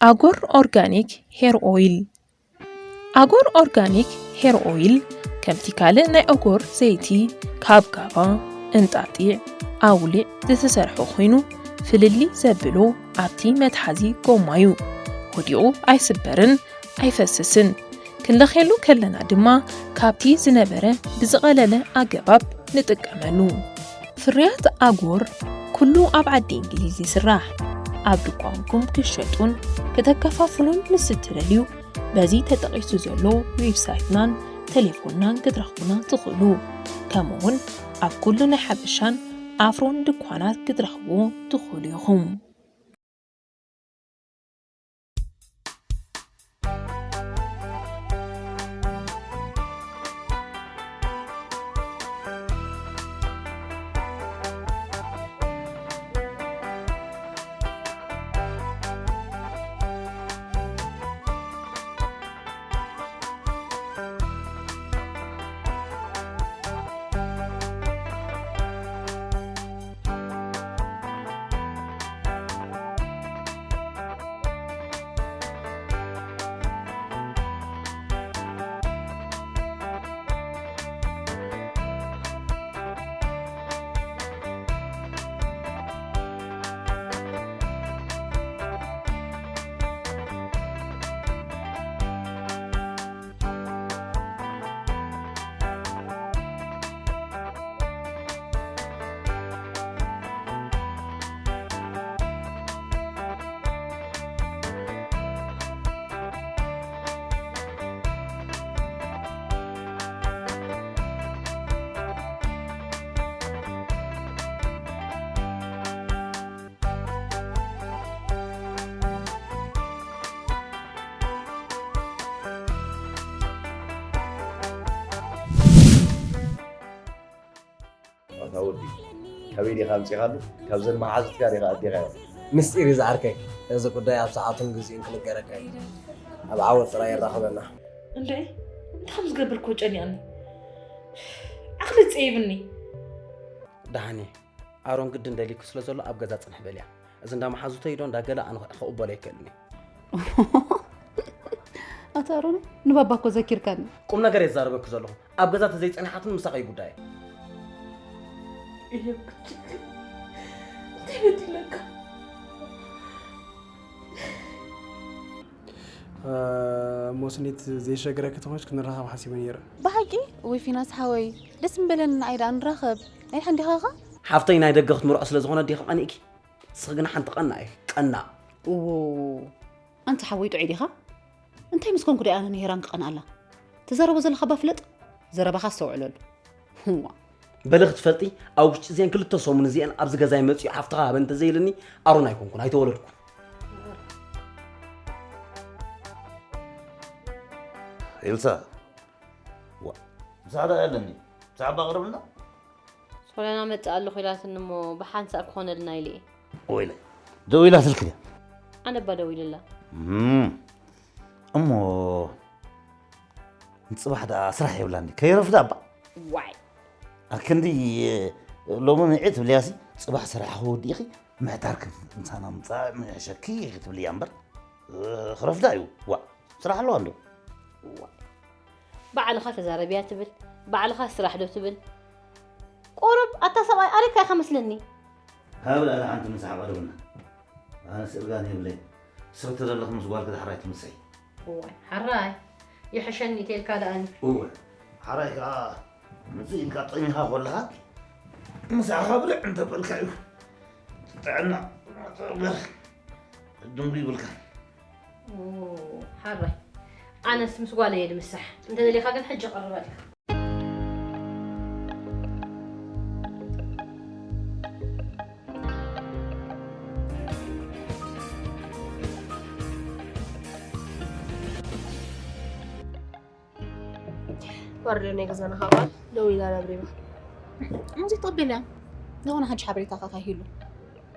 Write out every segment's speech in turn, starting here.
ኣጎር ኦርጋኒክ ሄር ኦይል። ኣጎር ኦርጋኒክ ሄር ኦይል ከምቲ ካልእ ናይ ኣጎር ዘይቲ ካብ ጋባ፣ እንጣጢዕ፣ ኣውሊዕ ዝተሰርሐ ኮይኑ፣ ፍልልይ ዘብሎ ኣብቲ መትሓዚ ጎማ እዩ። ወዲቑ ኣይስበርን ኣይፈስስን። ክንለኽየሉ ከለና ድማ ካብቲ ዝነበረ ብዝቐለለ ኣገባብ ንጥቀመሉ። ፍርያት ኣጎር ኩሉ ኣብ ዓዲ እንግሊዝ ይስራሕ። ኣብ ድኳንኩም ክትሸጡን ከተከፋፍሉን ምስ እትደልዩ፣ በዚ ተጠቒሱ ዘሎ ዌብሳይትናን ቴሌፎንናን ክትረኽቡና ትኽእሉ። ከምኡውን ኣብ ኩሉ ናይ ሓበሻን ኣፍሮን ድኳናት ክትረኽብዎ ትኽእሉ ኢኹም። ኣታ ወዲ፣ ካበይ ዲኻ ኣምጺኻሉ? ካብዘን መሓዙትካ ዲኻ ኣዴኻዮ? ምስጢር እዩ ዝዓርከይ። እዚ ጉዳይ ኣብ ሰዓቱን ግዜኡን ክንገረካ እዩ። ኣብ ዓወት ጥራይ የራኽበና። እንድዒ፣ እንታይ ከም ዝገብር እኮ ጨኒቕኒ። ዓቕሊ ጸይብኒ። ደሓን እየ። ኣሮን ግድን ደልዩኪ ስለ ዘሎ ኣብ ገዛ ጽንሒ በልያ። እዚ እንዳ መሓዙተይ ዶ እንዳ ገለ ኣነ ክቕበሎ ኣይክእልን እየ። ኣታ ኣሮን፣ ንባባ እኮ ዘኪርካኒ። ቁም ነገር እየ ዝዛረበኪ ዘለኹ። ኣብ ገዛ ተዘይጸኒሓትኒ ምሳኺ እዩ ጉዳይ። እየ ብትክክል። እንታይ በዲለካ? እ፣ ሞስኒት ዘይሸግረኪ ተኾንሽ ክንራኸብ ሓሲበ ነይረ። ብሓቂ? ወይ ፊናስ ሓወይ፣ ደስ ምበለኒ ንዓይ ደኣ ንራኸብ። ኣይድሓን ዲኻ ኸ? ሓፍተይ ናይ ደገ ክትምርዖ ስለ ዝኾነ ዲኺ ቀኒእኪ? ንስኺ ግና ሓንቲ ቀናእ ኢኺ። ቀናእ። እዎ። ኣንቲ ሓወይ ጥዑይ ዲኻ? እንታይ ምስ ኮንኩ ደኣ ኣነ ንሄራን ክቐንኣላ? ትዛረቦ ዘለኻ እባ ፍለጥ። ዘረባኻ ኣስተውዕለሉ። ህዋ። በሊ ክትፈልጢ፣ ኣብ ውሽጢ እዘን ክልተ ሰሙን እዚአን ኣብዚ ገዛይ መጺኡ ሓፍትኻ ሃበኒ እንተዘይኢልኒ፣ ኣሮን ኣይኮንኩን፣ ኣይተወለድኩን። ኤልሳ፣ ዋ፣ ምሳሕ ደኣ የለኒ። ምሳሕ እባ ኣቕርብልና። ሶልያና መጽእ ኣለኹ ኢላትኒ እሞ ብሓንሳእ ክኾነልና ኢለ እየ። ወይለይ፣ ደው ኢላትልኪ ድያ? ኣነ እባ ደዊለላ። እም፣ እሞ ንጽባሕ ደኣ ስራሕ የብላን ድዩ? ከይረፍዳ እባ። ዋይ። ኣክንዲ ሎሚ ንዒ ትብልያሲ፣ ጽባሕ ስራሕ ክወዲእኺ ምሕታር ክን-፣ ምሳና ምጻእ ምሕሸኪ ኢኺ ትብልያ እምበር፣ እ፣ ክረፍዳ እዩ። ዋእ፣ ስራሕ ኣለዋ እንዶ። ዋእ። ባዕልኻ ተዛረብያ ትብል፣ ባዕልኻ ስራሕ ዶ ትብል? ቁሩብ ኣታ ሰብኣይ ኣሪካ ኢኻ መስለኒ። ሃብል ኣነ ሓንቲ ምሳሕ ቀርብና። ኣነ ስእርጋን የብለይ። ስኽቲ ዘለኽ ምስ ጓልኪ ዳሕራይ ትምሰይ። እዋይ፣ ሓራይ ይሕሸኒ ኢልካ ደኣኒ። እወ፣ ሓራይ ከኣ ምጽእ ኢልካ ጠሚኻ ኮለኻ ምሳኻ ብልዕ እንተበልካ እዩ ጥዕና እምበር ድንጉ ይብልካ። ኦ፣ ሓራይ ኣነስ ምስ ጓለይ እየ ድምሳሕ። እንተደሊኻ ግን ሕጂ ቀርበልካ። ወርደ ናይ ገዛና ካባ ደው ኢላ ናብ ሪባ። እዚ ተቐቢለ ዝኾነ ሓንቲ ሓበሬታ ካካ ሂሉ።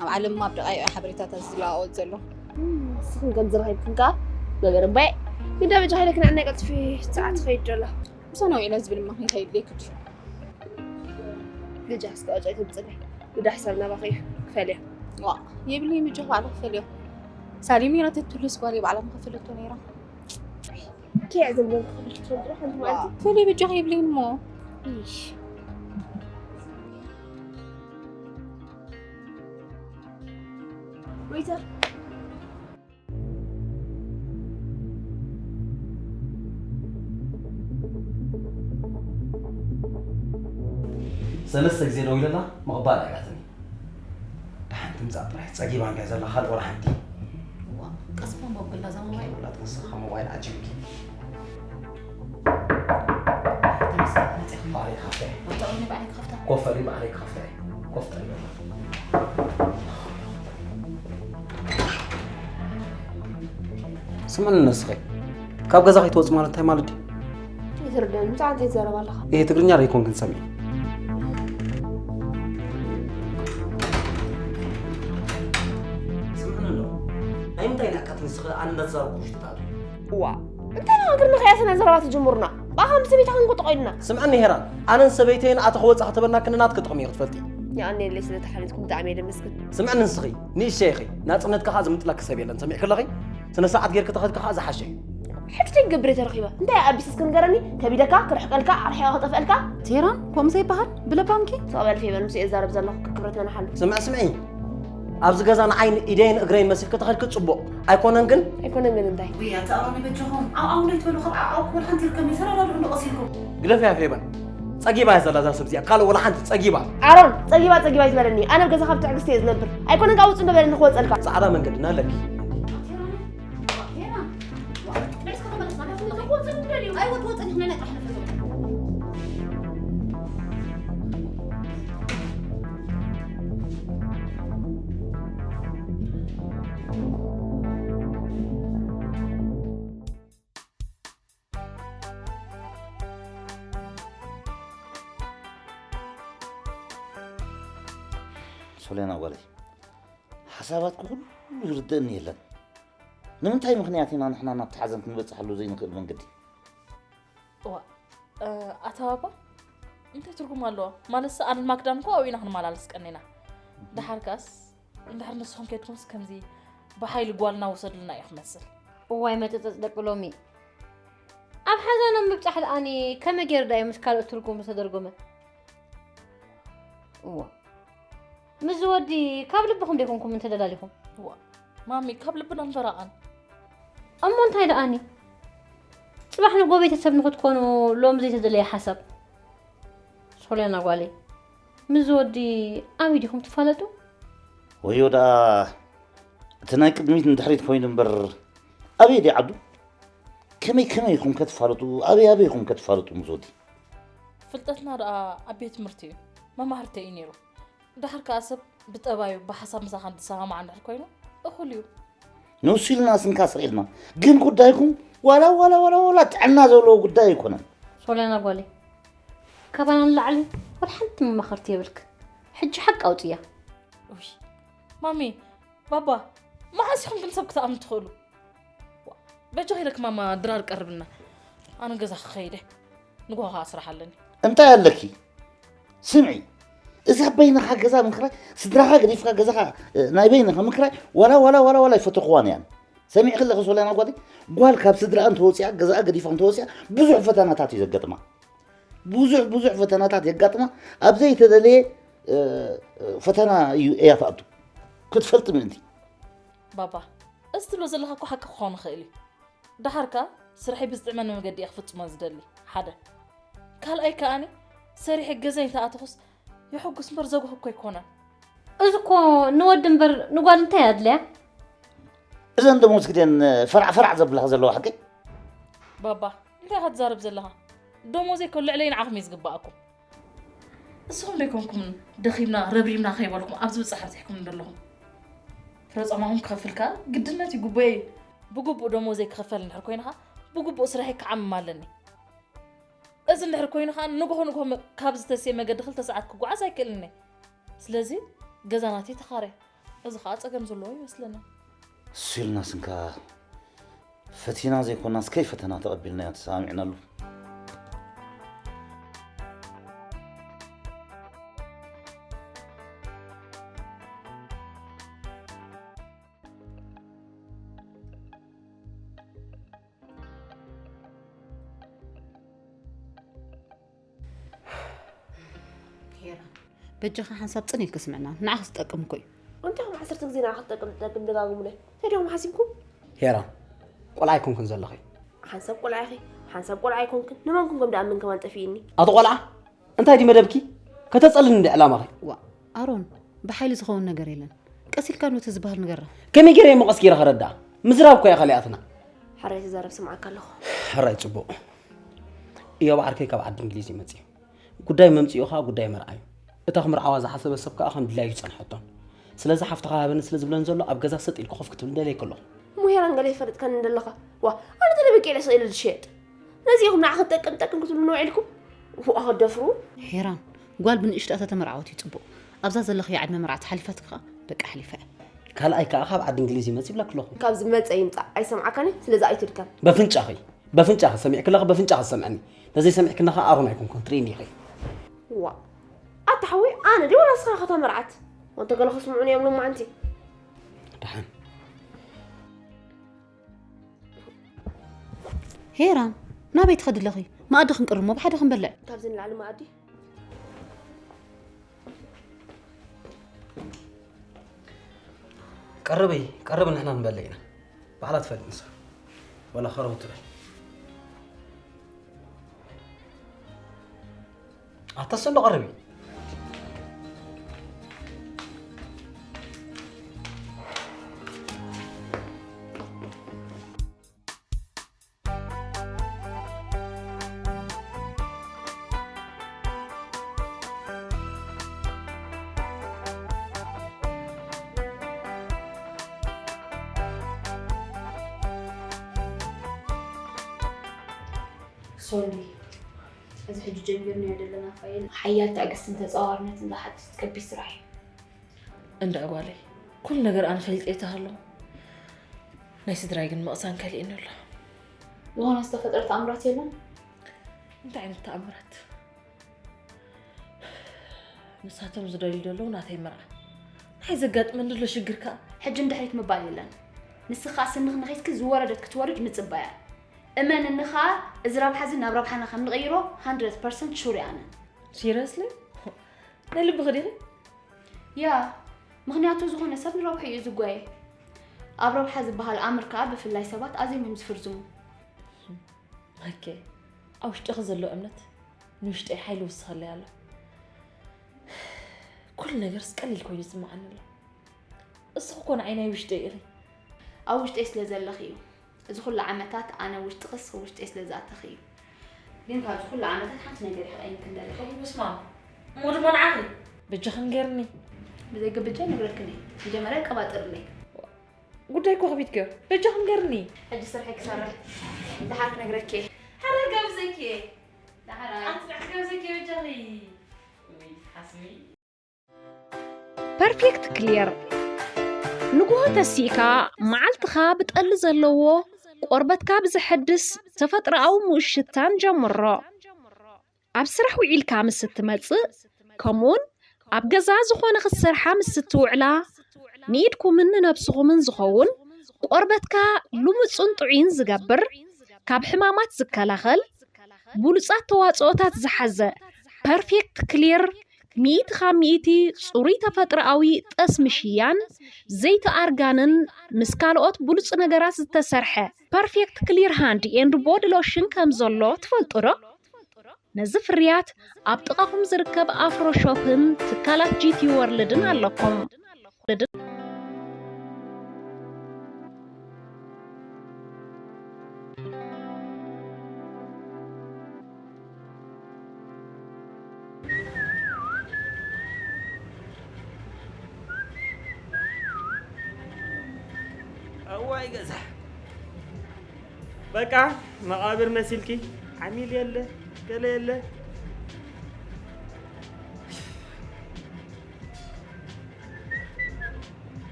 ኣብ ዓለም ኣብ ደቃይቕ ሓበሬታታት ዝለዋወጥ ዘሎ። እም፣ ንስኽን ከም ዝረኸብክን ከኣ መበረ እምባይ። ግዳ በጃ ሃይለ ክንዕናይ ቀልጥፊ ሰዓት ትኸይድ ደላ። ምሳና ውዒለ ዝብል ምኽንያት ኣየድልየኪ ድዩ? ግጃ እስከ ዕጫ ኣይተምጽለይ። ግዳ ሕሳብ ናባኺ ክፈልዮ። ዋ፣ የብለይ ምጆ ባዕሉ ክፈልዮ። ሳሊም ነይራ ተትልስ ጓል ባዕላ ምኸፈለቶ ነይራ። ኪያ ዘንበል ክፍልት ትፈልጥሮ ሓንቲ ማለት ፈሊ በጃ ይብለኝ እሞ። እሺ። ወይተር ሰለስተ ግዜ ደዊለላ ምቕባል ኣይኣትኒ። ደሓን ትምጻእ ጥራይ ጸጊባን ድያ ዘላ ካልእ ወላ ሓንቲ። ቀስፎም በብላ እዛ ሞባይል ውላት ንስኻ ሞባይል ዓጂብኪ። ተመስገን መፅእኹም ባዕለይ ክኸፍታ እየ። ወጣውኒ ባዕለይ ክኸፍታ ኮፍ በሊ ባዕለይ ክኸፍታ እየ። ኮፍ በሊ በላ። ስምዕኒ ንስኺ ካብ ገዛ ከይትወፂ ማለት እንታይ ማለት ድዩ? ይትርደን ብዛዕባ እንታይ ትዛረብ ኣለኻ? ይሄ ትግርኛ ዶ ኣይኮንክን ሰሚዕ? ስምዕኒ ኣሎ። ናይ ምንታይ ንዕቀት ንስኺ ኣነ እንዳተዛረብኩ ውሽጢ ትኣትዊ? እዋ እንታይ ንሃገርና ከያሰና ዘረባ ትጅምሩና? ብኣኻ ምስ ሰበይትኻ ክንቁጥቆ ኢልና። ስምዕኒ ሄራን፣ ኣነን ሰበይተይን ኣቶ ክወፃ ከተበና ክንናት ክጥቕሚ ክትፈልጢ። የቐንየለይ ስለ ተሓሊትኩም ብጣዕሚ እየ ደመስግን። ስምዕኒ ንስኺ ንእሽተይ ኢኺ፣ ናፅነትካ ከዓ ዝምጥለኪ ሰብ የለን። ሰሚዕኪ ኣለኺ? ስነ ስርዓት ጌርኪ ተኸድኪ ከዓ ዝሓሸ እዩ። ሕጂ እንታይ ክገብር የተረኺበ? እንታይ ኣቢስስ ክንገረኒ? ከቢደካ፣ ክርሕቀልካ፣ ኣርሒቐ ክጠፍአልካ? ቴራን ከምኡ ዘይበሃል ብለባምኪ ተቐበል ፌበን ምስ እየ ዝዛረብ ዘለኹ ክብረት መናሓሉ። ስምዕ ስምዒ፣ ኣብዚ ገዛ ንዓይ ኢደይን እግረይን መሲልኪ ተኸድኪ ፅቡቕ ኣይኮነን ግን? ኣይኮነን ግን እንታይ? ውይ ኣታ ኣሮን በጃኹም ዓው ዓው ለይትበሉ ካብ ዓው ዓው ክብል ሓንቲ ይርከብ እዩ ተረዳድኡ እንዶ ቀሲልኩም ግደፍያ ፌበን፣ ፀጊባ እያ ዘላ እዛ ሰብ እዚኣ፣ ካልእ ወላ ሓንቲ ፀጊባ። ኣሮን ጸጊባ ጸጊባ ይትበለኒ። ኣነ ኣብ ገዛኻ ብትዕግስቲ እየ ዝነብር። ኣይኮነን ካብ ውጽእ እንዶ በለኒ ክወጸልካ። ጻዕዳ መንገዲ እና ኣለኪ። ሶልያና ጓለይ፣ ሓሳባትኪ ኩሉ ዝርደእኒ የለን። ንምንታይ ምኽንያት ኢና ንሕና ናብቲ ሓዘን ክንበጽሓሉ ዘይንኽእል መንገዲ? እዋ፣ እ፣ ኣታ ባባ፣ እንታይ ትርጉም ኣለዎ? ማለትስ ኣነን ማክዳን እኮ ኣብኡ ኢና ክንመላለስ ቀኒና። ደሓር ከኣስ፣ እንድሕር ንስኹም ከድኩምስ ከምዚ ብሓይሊ ጓልና ውሰዱልና እዩ ክመስል። እዋይ መጠጠጽ ደቂ ሎሚ። ኣብ ሓዘኖም ምብጻሕ ደኣኒ ከመይ ገይሩ ደኣ እዩ ምስ ካልኦት ትርጉሙ ዝተደርጎመ? እዋ። ምስዚ ወዲ ካብ ልብኹም ዶ ኣይኮንኩምን ተደላሊኹም? እዋ፣ ማሚ፣ ካብ ልብና ንፈራቐን። እሞ እንታይ ደኣኒ? ጽባሕ ንጎ ቤተሰብ ንኽትኮኑ ሎም ዘይተደለየ ሓሳብ። ሶልያና ጓለይ፣ ምስዚ ወዲ ኣበይ ዲኹም ትፋለጡ? ወዮ ደኣ፣ እቲ ናይ ቅድሚት ንድሕሪት ኮይኑ እምበር፣ ኣበይ ድዩ ዓዱ? ከመይ ከመይ ኢኹም ከ ትፋለጡ? ኣበይ ኣበይ ኢኹም ከ ትፋለጡ ምስ ወዲ? ፍልጠትና ደኣ ኣብ ቤት ትምህርቲ እዩ፣ መማህርተይ እዩ ነይሩ። ደሓር ከኣ ሰብ ብጠባዩ ብሓሳብ ምሳኻ እንትሰማማዕ እንድሕር ኮይኑ እኹል እዩ። ንሱ ኢልና ስንካ ስቕ ኢልና፣ ግን ጉዳይኩም ዋላ ዋላ ዋላ ዋላ ጥዕና ዘለዎ ጉዳይ ኣይኮነን። ሶልያና ጓለይ፣ ካባና ንላዕሊ ወላ ሓንቲ መማኸርቲ የብልክ። ሕጂ ሓቂ ኣውፅያ። ውይ ማሚ፣ ባባ፣ መዓስ ኢኹም ግን ሰብ ክትኣምኑ ትኽእሉ? በጃኺ ኢለኪ ማማ ድራር ቀርብልና። ኣነ ገዛ ክኸይደ ንጎ ከዓ ስራሕ ኣለኒ። እንታይ ኣለኪ? ስምዒ፣ እዛ በይንኻ ገዛ ምክራይ፣ ስድራኻ ገዲፍካ ገዛኻ ናይ በይንኻ ምክራይ ዋላ ዋላ ዋላ ዋላ ይፈተኽዋን እያን። ሰሚዕኪ ኣለኺ ሶልያና ጓለይ፣ ጓል ካብ ስድራኣ እንተወፂኣ ገዛኣ ገዲፋ እንተወፂኣ ብዙሕ ፈተናታት እዩ ዘጋጥማ። ብዙሕ ብዙሕ ፈተናታት የጋጥማ። ኣብ ዘይተደለየ ፈተና እዩ እያ ትኣቱ ክትፈልጢ ምእንቲ። ባባ፣ እዚ ትብሎ ዘለኻ እኮ ሓቂ ክኸውን ይኽእል እዩ። ደሓር ከኣ ስርሐይ ብዝጥዕመኒ መገዲ እየ ክፍጽሞ ዝደሊ። ሓደ። ካልኣይ ከኣኒ ሰሪሐ ገዛይ እንተኣተኹስ የሐጉስ እምበር ዘጉህ እኮ ኣይኮነን። እዚ እኮ ንወዲ እምበር ንጓል እንታይ ኣድልያ? እዘን ደሞዝኪ ድየን ፈራዕ ፈራዕ ዘብላኺ ዘለዋ ሓቀይ? ባባ፣ እንታይ ኢኻ ትዛረብ ዘለኻ? ደሞዘይ እኮ ልዕለይ ንዓኹም እዩ ዝግባኣኩም። ንስኹም ዶ ኣይኮንኩምን ደኺምና ረብሪብና ከይበልኩም ኣብዚ ብጻሕ በጺሕኩም ዘለኹም? ፍረ ጾማኹም ክኸፍል ከኣ ግድነት እዩ፣ ግቡኤ እዩ። ብግቡእ ደሞዘይ ክኽፈል እንድሕር ኮይኑ ከኣ ብግቡእ ስርሐይ ክዓምም ኣለኒ። እዚ እንድሕር ኮይኑ ከኣ ንግሆ ንግሆ መ- ካብ ዝተስየ መገዲ ክልተ ሰዓት ክጓዓዝ ኣይክእልን እየ። ስለዚ ገዛ ናተይ ተኻርያ። እዚ ከኣ ጸገም ዘለዎ ይመስለኒ። እሱ ኢልና ስንካ ፈቲና ዘይኮናስ ከይ ፈተና ተቐቢልናዮ ተሰማሚዕናሉ። በጃኻ ሓንሳብ ጽን ኢልካ ስምዕና፣ ንዓኻ ዝጠቅም እኮ እዩ። እንታይ ኢኹም ዓሰርተ ግዜ ንዓኻ ትጠቅም ትጠቅም ደጋግሙለይ? እንታይ ዲኹም ሓሲብኩም? ሄራን፣ ቆልዓ ኣይኮንክን ዘለኺ። ሓንሳብ ቆልዓ ኢኺ፣ ሓንሳብ ቆልዓ ኣይኮንክን። ንመንኩም ከም ደኣ ምን ከማን ጠፊእኒ። ኣቲ ቆልዓ፣ እንታይ ድዩ መደብኪ? ከተጸልኒ እንዲ ዕላማኺ። ዋ፣ ኣሮን፣ ብሓይሊ ዝኸውን ነገር የለን። ቀስ ኢልካ ኖቲ ዝበሃል ንገራ። ከመይ ገይረ እሞ ቀስ ገይረ ከረድኣ? ምዝራብ እኮ እያ ካልኣትና። ሕራይ ትዛረብ ስምዓካ ኣለኹ። ሕራይ ጽቡቕ። እዮብ ዓርከይ ካብ ዓዲ እንግሊዝ እዩ መጺኡ። ጉዳይ መምጽኡ ኸኣ ጉዳይ መርዓ እዩ። እታ ክምርዓዋ ዝሓሰበ ሰብ ከኣ ከም ድላዩ ይጸንሐቶን። ስለዚ ሓፍትኻ ሃበኒ ስለ ዝብለን ዘሎ ኣብ ገዛ ሰጥ ኢልካ ኮፍ ክትብል ደልየ ከለኹ። እሞ ሄራን ገለ ይፈልጥካኒ እንደለኻ። ዋ፣ ኣነ ተደበቂለ ስቕ ኢለ ዝሸየጥ። ነዚ ኢኹም ንዓ ክትጠቅም ጠቅም ክትብሉ ንውዒልኩም። ዋ፣ ክትደፍሩ። ሄራን፣ ጓል ብንእሽትኣ ተተመርዓወት እዩ ጽቡቕ። ኣብዛ ዘለኽዮ ዕድመ መርዓ ተሓሊፋትኪ ኸኣ በቃ ሓሊፋ እያ። ካልኣይ ከኣ ካብ ዓዲ እንግሊዝ ይመጽእ ይብለኪ ኣለኹ። ካብ ዝመጸ ይምጻእ ኣይሰምዓካን እየ፣ ስለዚ ኣይትድከም። በፍንጫኺ በፍንጫኺ ሰሚዕኪ ኣለኺ፣ በፍንጫኺ ሰምዐኒ። ነዘይሰሚዕኪ ኣለኺ ኣሮን ኣይኮንኩን ትርእይኒ ኢኺ። ዋእ ኣታ ሓወይ ኣነ ድየ ወላ ንስኻ ኢኻ እታ መርዓት? ወንተ ገለ ከስምዑኒ እዮም ሎማዓንቲ። ደሓን። ሄራን ናበይ ትኸዲ ኣለኺ? መኣዲ ክንቅርብ እሞ ብሓደ ክንበልዕ። ካብዚ ንላዕሊ መኣዲ ቀርቢ ቀርቢ ንሕና ንበልዕ ኢና። ባዕላ ትፈልጥ ንሳ። ወላ ኸረው ትበል። ኣታ ሰሎ ቀርቢ። ሶሊ፣ እዚ ሕጂ ጀሚርናዮ ዘለና ፋይል ሓያል ትዕግስትን ተጻዋርነትን ዝሓትት ከቢድ ስራሕ እዩ። እንድዒ ጓለይ፣ ኩሉ ነገር ኣነ ፈሊጠ ኣይተሃለኹ፣ ናይ ስድራይ ግን ምቕሳን ከሊእኒ ኣሎ። ዝኾነ ዝተፈጥረ ተኣምራት የለን? እንታይ ዓይነት ተኣምራት? ንሳቶም ዝደልዩ ዘለዉ ናተይ መርዓ። እንታይ ዘጋጥመኒ ዘሎ ሽግር ከኣ? ሕጂ ንድሕሪት ምባል የለን። ንስኺ ከኣ ስንኺ ነኺስኪ ዝወረደት ክትወርድ ምጽባያ። እመንኒ ከኣ እዚ ረብሓ እዚ ናብ ረብሓና ከም ንቕይሮ hundred percent sure እየ ኣነ። Seriously? ናይ ልብኺ ዲኺ? ያ፣ ምኽንያቱ ዝኾነ ሰብ ንረብሑ እዩ ዝጓየ። ኣብ ረብሓ ዝበሃል ኣምር ከኣ ብፍላይ ሰባት ኣዝዮም እዮም ዝፍርዝሙ። ማይኬ፣ ኣብ ውሽጥኺ ዘሎ እምነት ንውሽጠይ ሓይሊ ይውስኸለይ ኣሎ። ኩሉ ነገርስ ቀሊል ኮይኑ ይስምዓኒ ኣሎ። እስኺ እኮ ንዓይ ናይ ውሽጠይ ኢኺ። ኣብ ውሽጠይ ስለ ዘለኺ እዩ። እዚ ኩሉ ዓመታት ኣነ ውሽጥኺ እስኺ ውሽጠይ ስለ ዝኣተኺ እዩ። ግን ካብዚ ኩሉ ዓመታት ሓንቲ ነገር ይሕቐኒ ክንደለኺ። እሞ ስማም፣ እሞ ድማ ንዓኺ። በጃኺ ንገርኒ። ብዘይ ግብጃ ይነግረክን እየ። መጀመርያ ቀባጥርለይ። ጉዳይ እኮ ከፊትክዮ። በጃኺ ንገርኒ። ሕጂ ስርሐይ ክሰርሕ። ደሓር ክነግረኪ እየ። ሕረ ጋብዘኪ እየ። ደሓር ኣንቲ ጥራሕ ጋብዘኪ እየ በጃኺ። ውይ፣ ሓስሚ። ፐርፌክት ክሊር ንግሆ ተሲእካ መዓልትኻ ብጠሊ ዘለዎ ቆርበትካ ብዘሐድስ ተፈጥሮኣዊ ምኡት ሽታን ጀምሮ። ኣብ ስራሕ ውዒልካ ምስ እትመጽእ ከምኡውን ኣብ ገዛ ዝኾነ ክትሰርሓ ምስ እትውዕላ ንኢድኩምን ንነብስኹምን ዝኸውን ቆርበትካ ልሙጽን ጥዑይን ዝገብር ካብ ሕማማት ዝከላኸል ብሉጻት ተዋጽኦታት ዝሓዘ ፐርፌክት ክሊር ሚእቲ ካብ ሚእቲ ጽሩይ ተፈጥሮኣዊ ጠስሚ ሽያን ዘይቲ ኣርጋንን ምስ ካልኦት ብሉጽ ነገራት ዝተሰርሐ ፐርፌክት ክሊር ሃንድ ኤንድ ቦዲ ሎሽን ከም ዘሎ ትፈልጡ ዶ? ነዚ ፍርያት ኣብ ጥቓኹም ዝርከብ ኣፍሮ ሾፕን ትካላት ጂቲ ወርልድን ኣለኩም። እዋይ ገዛ በቃ መቓብር መሲልኪ ዓሚል የለ ገለ የለ።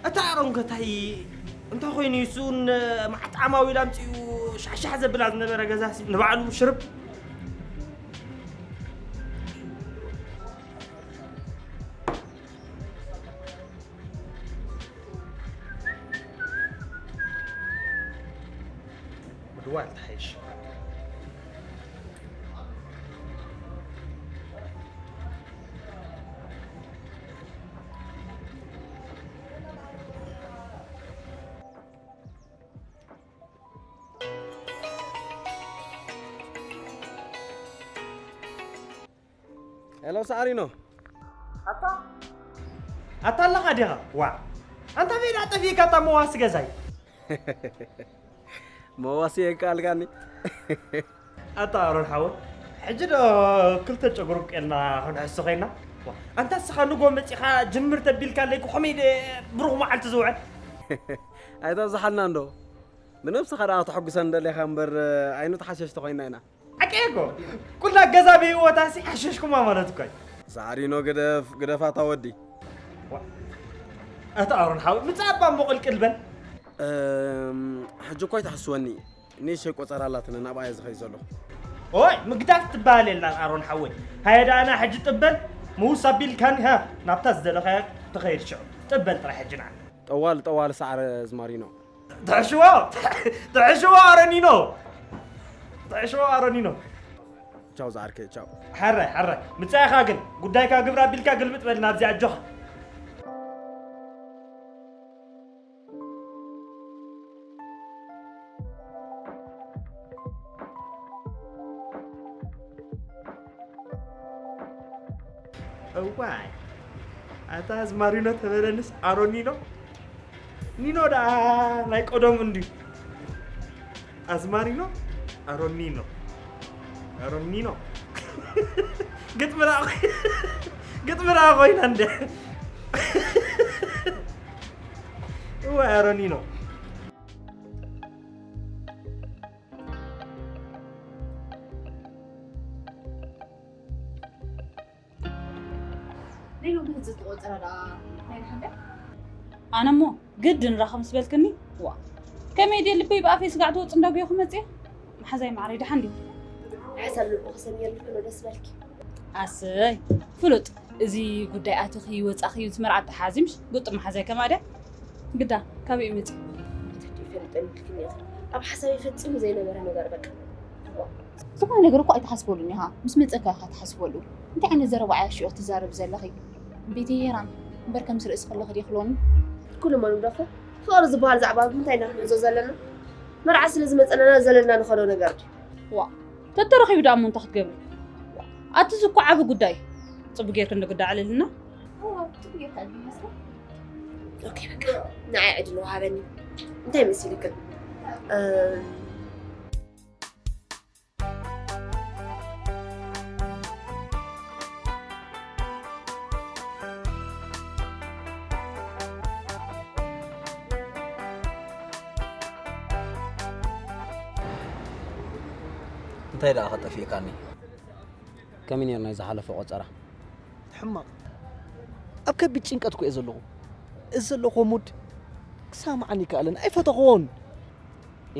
እታ ኣሮን ከ ታይ እንታይ ኮይኑ እዩ እሱ ን መዓት ዓማዊል ኣምጺኡ ሻሕሻሕ ዘብላ ዝነበረ ገዛ ሲ ንባዕሉ ሽርብ ምድዋል ትሓይሽ። ሄሎ ሳዕሪኖ። ኣታ ኣታ ኣለኻ ዲኻ? ዋ፣ ኣንታ ቤላ ጠፊእካ፣ ኣታ መዋሲ ገዛይ። መዋሲ የቃልካኒ። ኣታ ኣሮን ሓወ፣ ሕጂ ዶ ክልተ ጨጉሪ ብቄልና ክንሕሱ ኮይና? ዋ፣ ኣንታ እስኻ ንጎ መጺኻ ጅምር ተቢልካ ኣለይ፣ ከመይ ደ ብሩኽ መዓልቲ ዝውዕል? ኣይተብዝሓልና እንዶ። ብነብስኻ ደኣ ተሐጉሰ እንደሌኻ እምበር፣ ኣይኑ ተሓሸሽቲ ኮይና ኢና። ኣቀ እኮ ኩላ ገዛ ብህይወታ ሲ ሓሸሽኩማ ማለት እኮ እዩ። ሳዕሪኖ፣ ግደፍ ግደፍ፣ ኣታ ወዲ። ኣታ ኣሮን ሓወ፣ ምጻእ እባ እሞ ቅልቅል በል። እም፣ ሕጂ እኮ ኣይትሓስወኒ። ንእሽተይ ቆጸራ ኣላትኒ፣ ናብኣ እየ ዝኸይድ ዘለኹ። ኦይ፣ ምግዳፍ ትበሃል የላን ኣሮን ሓወይ። ሃየ ደኣ፣ ኣና ሕጂ ጥበል ምውስ ኣቢልካኒ፣ ሃ፣ ናብታ ዝደለኻያ ትኸይድ ሽዑ። ጥበል ጥራሕ ሕጂ ንዓ። ጠዋል፣ ጠዋል ሳዕረ ዝማሪኖ። ትሕሽዎ፣ ትሕሽዎ ኣረኒኖ። ትሕሽዎ ኣረኒኖ። ቻው ዝዓርከይ፣ ቻው። ሓረ፣ ሓረ። ምጻኢኻ ግን፣ ጉዳይካ ግብር ኣቢልካ ግልብጥ በል ናብዚ ኣጆኻ። እዋይ፣ ኣታ ኣዝማሪኖ ተበለንስ ኣሮኒኖ። ኒኖ ደኣ ናይ ቀደሙ እንድዩ። ኣዝማሪኖ ኣሮኒኖ። ኣሮኒኖ። ግጥሚ ደኣ፣ ግጥሚ ደኣ ኮይና እንደ። እዋይ ኣሮኒኖ። ናይ ሎሚ ህዝቢ ተቆፀረ ደኣ ናይ ድሓን ድያ? ኣነ እሞ ግድን ራኸ ምስ በልክኒ፣ ዋ፣ ከመይ ድየ ልበይ ብኣፈይ ስጋዕ ትወፅ እንዳጉየኹ መፅየ? መሓዛይ ማዕረይ ድሓን ድዩ? ሕሳብ ልቡ ክሰሚርልኪ ዶ ደስ በልኪ? ኣሰይ፣ ፍሉጥ። እዚ ጉዳይ ኣትኺ ወፃኺ ምስ መርዓ ተሓዚምሽ ግጡም መሓዛይ ከማ ድያ? ግዳ ካበይ እዩ መፅዩ? ትሕቲ ይፈልጠልክኒ ኢኺ። ኣብ ሓሳበይ ፈጺሙ ዘይነበረ ነገር በቃ። ዝኾነ ነገር እኮ ኣይትሓስበሉን ኢኻ፣ ምስ መጸካ ኢኻ ትሓስበሉ። እንታይ ዓይነት ዘረባ እያ ሽዑ ትዛረቢ ዘለኺ? ቤተይ ሄራን እምበር ከምዚ ርእሲ ከለኺ ድየ ክብለኒ? ኩሉ መን ግደፎ፣ ፍቕሪ ዝበሃል ዛዕባ ብምንታይ ኢና ክንሕዞ ዘለና? መርዓ ስለ ዝመጸና ዘለና ንኸዶ ነገር ድዩ? ዋ፣ ተተረኺቡ ደኣ እሞ እንታይ ክትገብሪ? ኣቲ እዚ እኮ ዓቢ ጉዳይ እዩ። ጽቡቕ ጌርኪ እንዶ ግዳ ኣዕልልና። እዋ፣ ጽቡቕ ጌርካ እዩ ዝመስል። ኦኬ፣ በቃ ንዓይ ዕድል ወሃበኒ። እንታይ መሲልክን? እም፣ እንታይ ደኣ ከጠፊእካኒ? ከመይ ነይሩ ናይ ዝሓለፈ ቆጸራ? ሕማቕ። ኣብ ከቢድ ጭንቀት እኮ እየ ዘለኹ። እዚ ዘለኹዎ ሙድ ክሰማዓኒ ይከኣልን ኣይፈተኽዎን።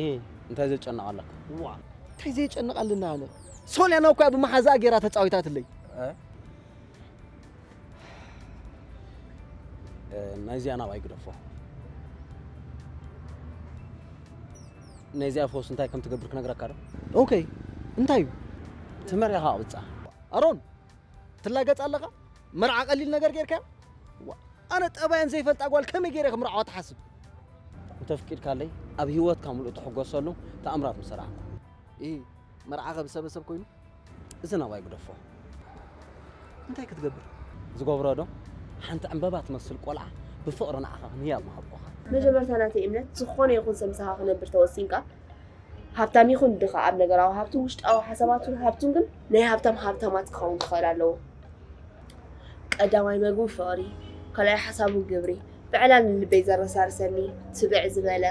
እ፣ እንታይ ዘጨነቐለካ? ዋ፣ እንታይ ዘየጨንቕ ኣለና ኣነ? ሶልያና እኮ እያ ብመሓዛኣ ገይራ ተጻዊታትለይ። እ? እ፣ ናይዚኣ ናብኣይ ግደፎ። ናይዚኣ ፈውሲ እንታይ ከም ትገብር ክነግረካ ዶ? ኦኬ፣ እንታይ እዩ? ትመሪኻ ቅብጻ። ኣሮን፣ ትላገጽ ኣለኻ? መርዓ ቀሊል ነገር ጌርካዮ? ዋ፣ ኣነ ጠባየን ዘይፈልጣ ጓል ከመይ ገይረ ክምርዓዋ ትሓስብ? እንተፍቂድካለይ ኣብ ህይወትካ ምሉእ ትሕጎሰሉ ተኣምራት ምሰራሕኩ። ኢ፣ መርዓኸ ብሰበሰብ ኮይኑ? እዚ ናባይ ግደፎ። እንታይ ክትገብር? ዝገብሮ ዶ? ሓንቲ ዕምበባ ትመስል ቆልዓ ብፍቕሪ ንዓኻ ክንህያ ምሃብኩኻ። መጀመርታ ናተይ እምነት፣ ዝኾነ ይኹን ሰብ ምሳኻ ክነብር ተወሲንካ፣ ሃብታም ይኹን ድኻ፣ ኣብ ነገራዊ ሃብቱን ውሽጣዊ ሓሳባቱን ሃብቱን ግን ናይ ሃብታም ሃብታማት ክኸውን ክኽእል ኣለዎ። ቀዳማይ መግቡ ፍቕሪ፣ ካልኣይ ሓሳቡ ግብሪ፣ ብዕላል ንልበይ ዘረሳርሰኒ፣ ትብዕ ዝበለ፣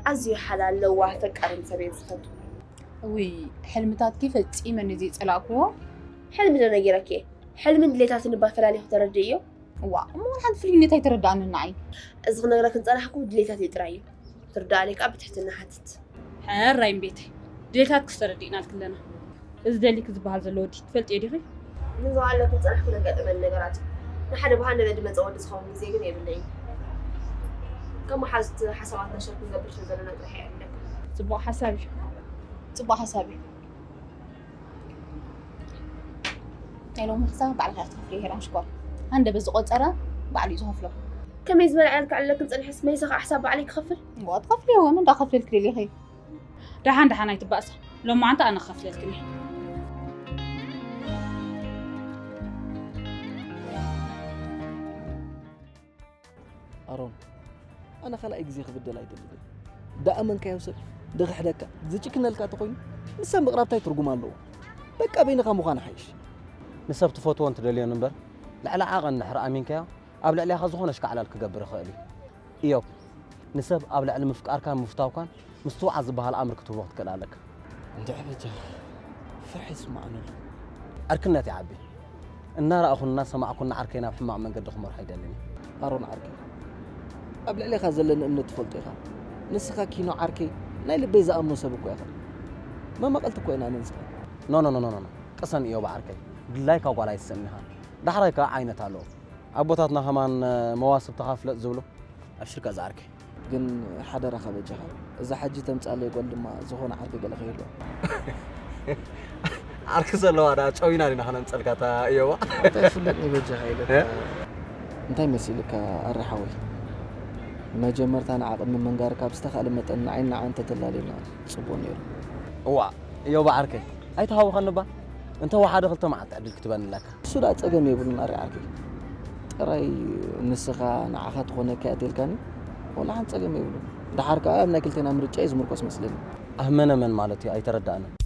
ኣዝዩ ሓላል፣ ለዋህ፣ ፈቃርን ሰብ እየ ዝፈቱ። እውይ፣ ሕልምታትኪ ፈጺመ ንዘይጸላእክዎ። ሕልሚ ዶ ነጊረኪ እየ? ሕልምን ድሌታትን እባ ፈላሊኹ ተረድእዮ። እዋ፣ እሞ ወላ ሓንቲ ፍልይነት ኣይተረድኣንን ንዓይ። እዚ ክነግረክን ዝጸናሕኩ ድሌታተይ ጥራይ እዩ። ትርድኣለይ ከኣ ብትሕትና እሓትት። ሕራይ እምቤተይ፣ ድሌታትክስ ተረዲእናልኪ ኣለና። እዚ ደሊኪ ዝበሃል ዘሎ ወዲ ትፈልጥዮ ዲኺ? ንዝበሃል ዝጸናሕኩ ዘጋጠመኒ ነገራት እዩ። ንሓደ ብሃንደበት ዝመጸ ወዲ ዝኸውን ግዜ ግን የብለይን። ከም መሓዙት ሓሳባትና ሸር ክንገብር ስለ ዘለና ጥራሕ እየ ዕድለካ። ጽቡቕ ሓሳብ እዩ። ጽቡቕ ሓሳብ እዩ። ናይ ሎሚ ክሳብ ባዕልኻ ኢኻ ትኸፍልዮ ሄራን ሽኮር። ሃንደበት ዝቖጸረ ባዕሉ እዩ ዝኸፍሎ። ከመይ ዝበለ ዕላል ክዕልለክን ጸኒሐስ መይሰ ከዓ ሕሳብ ባዕለይ ክኸፍል? እዋ ትኸፍልዮ፣ መን ደኣ ክኸፍለልኪ ደሊኺ? ደሓን ደሓን ኣይትባእሳ። ሎማዓንቲ ኣነ ክኸፍለልክን እየ። ሮን፣ ኣነ ካልኣይ ግዜ ክብደል ኣይደልን። ደኣመንካዮ ሰብ ድኽሕደካ ዝጭክነልካ ተኾይኑ ንሳ ምቕራብ ታይ ትርጉም ኣለዎ? በቃ በይንኻ ምዃን ሓይሽ። ንሰብ ትፈትዎን ትደልዮን እምበር፣ ልዕሊ ዓቐን እንድሕር ኣሚንካዮ፣ ኣብ ልዕሊኻ ዝኾነ ኣሽካዕላል ክገብር ይኽእል እዩ። ኢዮብ፣ ንሰብ ኣብ ልዕሊ ምፍቃርካን ምፍታውካን ምስትውዓል ዝበሃል ኣምር ክትህቦ ክትክእል ኣለካ። እንድዒ በጃኻ፣ ፍርሒ ይስምዓኒ ኣሎ። ዕርክነት ይዓቢ። እናረኣኹን እናሰማዕኩን ንዓርከይ ናብ ሕማቕ መንገዲ ክመርሖ ኣይደልን እየ። ኣሮን ዓርከይ፣ ኣብ ልዕሌኻ ዘለኒ እምነት ትፈልጦ ኢኻ። ንስኻ ኪኖ ዓርከይ፣ ናይ ልበይ ዝኣምኖ ሰብ እኮ ኢኻ። መማቐልቲ እኮ ኢና ኣነ ንስኻ። ኖ፣ ኖ፣ ኖ፣ ኖ፣ ኖ። ቅሰን ኢዮብ ዓርከይ። ድላይካ ጓል ኣይትስእን ኢኻ። ዳሕራይ ከኣ ዓይነት ኣለዎ። ኣቦታትና ከማን መዋስብትኻ ፍለጥ ዝብሉ። ኣብሽር ገዛ ዓርከይ። ግን ሓደራኻ በጃኻ፣ እዛ ሕጂ ተምጻለይ ጓል ድማ ዝኾነ ዓርኪ ገለ ከይህልዋ። ዓርኪ ዘለዋ ደኣ ጨዊና ዲና ከነምጸልካ እታ ኢዮባ። እንታይ ይፍለጥኒ በጃኻ ኢለካ። እ? እንታይ መሲልካ ኣረ ሓወይ? መጀመርታ ንዓ ቅድሚ ምንጋርካ ብዝተኻእለ መጠን ንዓይን ንዓን እንተተላልየና ጽቡቕ ነይሩ። እዋ፣ ኢዮባ ዓርከይ፣ ኣይተሃውኸኒ እባ። እንተ ወሓደ ክልተ መዓልቲ ዕድል ክትበኒ ኣለካ። እሱ ደኣ ጸገም የብሉን ኣረ ዓርከይ። ጥራይ ንስኻ ንዓኻ ትኾነካ እያ ተልካኒ፣ ወላ ሓንቲ ጸገም የብሉን። ደሓር ከኣ ኣብ ናይ ክልቴና ምርጫ እዩ ዝምርኮስ መስለኒ። ኣህመነመን ማለት እዩ ኣይተረዳእንን።